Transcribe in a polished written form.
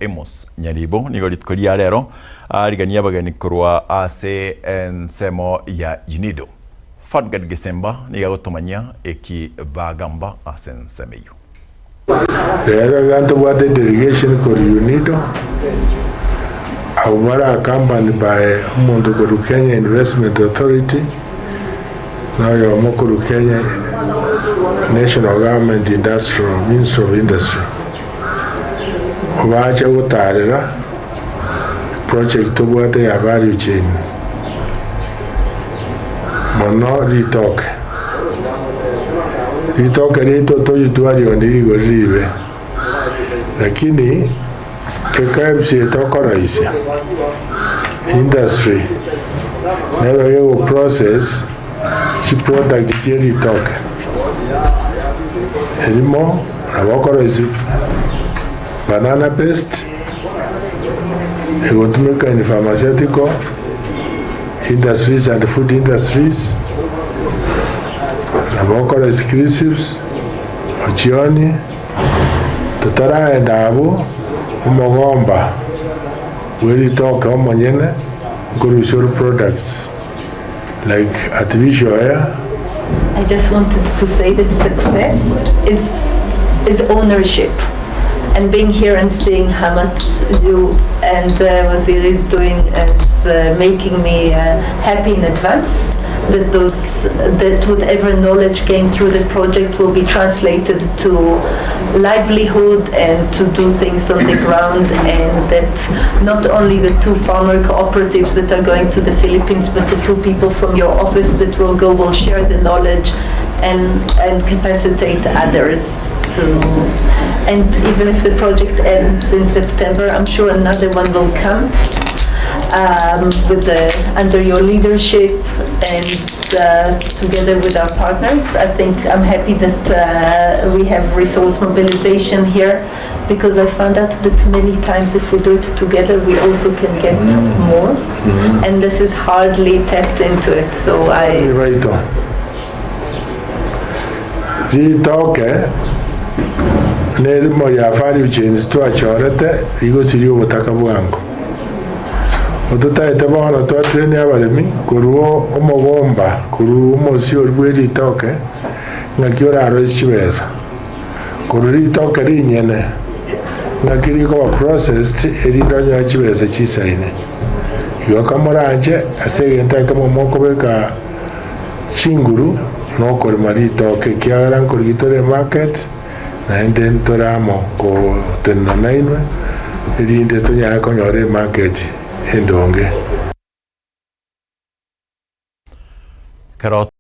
Amos Nyaribo nigo rituko ria rero ariganie abageni korwa ase ensemo ya UNIDO. Fadgard Gesemba nigo agotomanyia eki bagamba ase ensemo eyio. Rero iga ntobwate delegation korwa UNIDO, abwo bare accompanied by omonto korwa Kenya Investment Authority, na oyomo korwa Kenya National Government Industrial, Ministry of Industry. Obache gotaarera project tobwate ya value chain mono ritoke. Ritoke riaito toritwarioni rigori ribe lakini eKEBS etokoroisia industry nebe gego process chiproduct chie ritoke erimo Nabo okoroisia banana paste egotumeka in pharmaceutical industries and food industries, nabo okoroisia crisps, ochioni, totaraenda abwo omogomba bwe ritoke omonyene nkorusia ore products like artificial hair. I just wanted to say that success is is ownership and being here and seeing how much you and uh, Waziri is doing is uh, making me uh, happy in advance that those that whatever knowledge gained through the project will be translated to livelihood and to do things on the ground and that not only the two farmer cooperatives that are going to the Philippines but the two people from your office that will go will share the knowledge and and capacitate others to and even if the project ends in September I'm sure another one will come um, with the under your leadership and uh, together with our partners. I think I'm happy that uh, we have resource mobilization here because I found out that many times if we do it together we also can get more and this is hardly tapped into it so I Baito. Ritoke nerimo ria value chains twachorete rigosiria obotaka bwango. Ototaete bono twatrain abaremi korwa omogomba korwa omosie oria bwe ritoke ng'aki orarosie chibesa. Korwa ritoke rinyene ng'aki rikoba processed erinde onyore chibesa chisaine. Igo kamoranche ase egento ekemo mokobeka chinguru nokorema ritoke ekiagera nkorigia tore emarket naende ntore amo gotenena nainwe erinde tonyare konyora emarket endonge. Ekero.